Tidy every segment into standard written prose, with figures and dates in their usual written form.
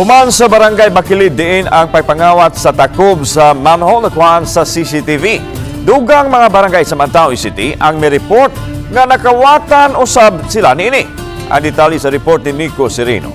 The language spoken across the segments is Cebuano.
Human sa Barangay Bakilid diin ang pagpangawat sa takob sa manhole nakuhaan sa CCTV. Dugang mga barangay sa Mandaue City ang may-report nga nakawatan usab sila niini. Ang detalye sa report ni Nico Sereno.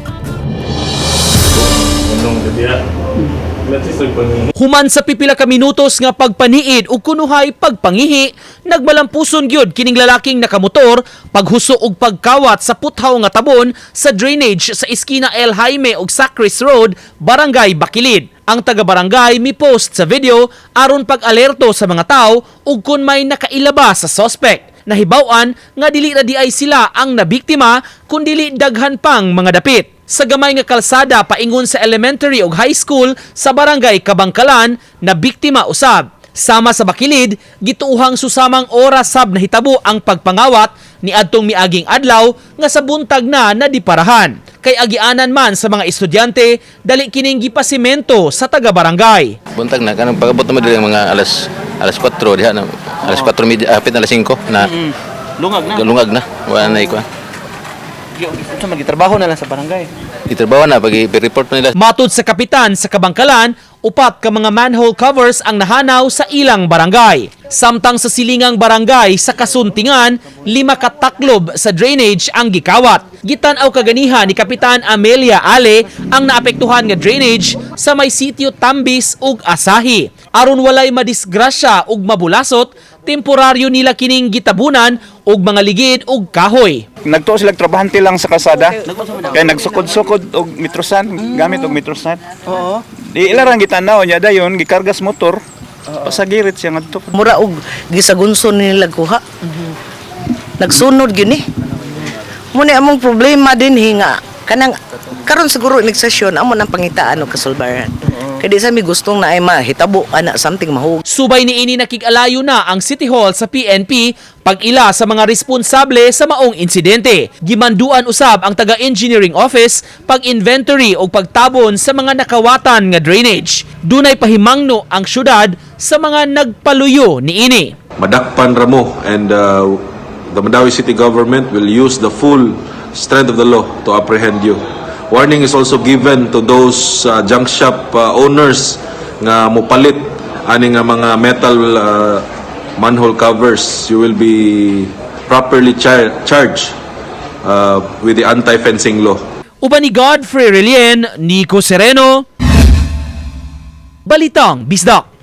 Human sa pipila ka minutos nga pagpaniid ug kunuhay pagpangihi, nagmalampuson gyud kining lalaking nakamotor paghuso og pagkawat sa puthaw nga tabon sa drainage sa iskina El Jaime ug Sacris Road, Barangay Bakilid. Ang taga-barangay mi-post sa video aron pag-alerto sa mga tao ug kun may nakailaba sa suspect. Nahibaw-an nga dili ra diay sila ang nabiktima kundili daghan pang mga dapit sa gamay nga kalsada paingon sa elementary ug high school sa Barangay Kabangkalan na biktima usab. Sama sa Bakilid, gituuhang susamang oras sab nahitabo ang pagpangawat ni adtong miaging adlaw nga sa buntag na nadiparahan. Kay agianan man sa mga estudyante, dali kining gipasimento sa taga-barangay. Buntag na kanang pag-abot naman dili mga alas alas 4 diha na, alas 4:30, hapit na alas 5 na. Lungag na. Lungag na, wala na ikuan. Unsa magitrabaho na lang sa barangay. Itrabaho na pag i-report nila. Matud sa kapitan sa Kabangkalan, upat ka mga manhole covers ang nahanaw sa ilang barangay. Samtang sa silingang barangay sa Kasuntingan, 5 ka taklob sa drainage ang gikawat. Gitan-aw kaganiha ni Kapitan Amelia Ale ang naapektuhan nga drainage sa may sitio Tambis ug Asahi. Aron walay madisgrasya ug mabulasot, temporaryo nila kining gitabunan og mga ligid ug kahoy. Nagtuo sila trabahante lang sa kalsada. Kay nagsukod-sukod og mitrosan, gamit og mitrosan. Oo. Di ila rang gitanaw niya dayon gikargas motor. Pasagirit siya ngadto. Mura og gisagunson nila kuha. Nagsunod gyud ni. Muna among problema din nga kanang karon siguro ineksasyon amo nang pangitaan og kasulbaran. Kay di sa mi gustong na ay mahitabo ana something mahug. Subay niini, nakig-alayo na ang City Hall sa PNP pag-ila sa mga responsable sa maong insidente. Gimanduan usab ang taga-engineering office pag-inventory o pagtabon sa mga nakawatan nga drainage. Dunay pahimangno ang syudad sa mga nagpaluyo niini. Madakpan ramo and the Mandaue City government will use the full strength of the law to apprehend you. Warning is also given to those junk shop owners nga mopalit ani nga mga metal manhole covers. You will be properly charged with the anti-fencing law. Uban ni Godfrey Relien, Nico Sereno, Balitang Bisdak.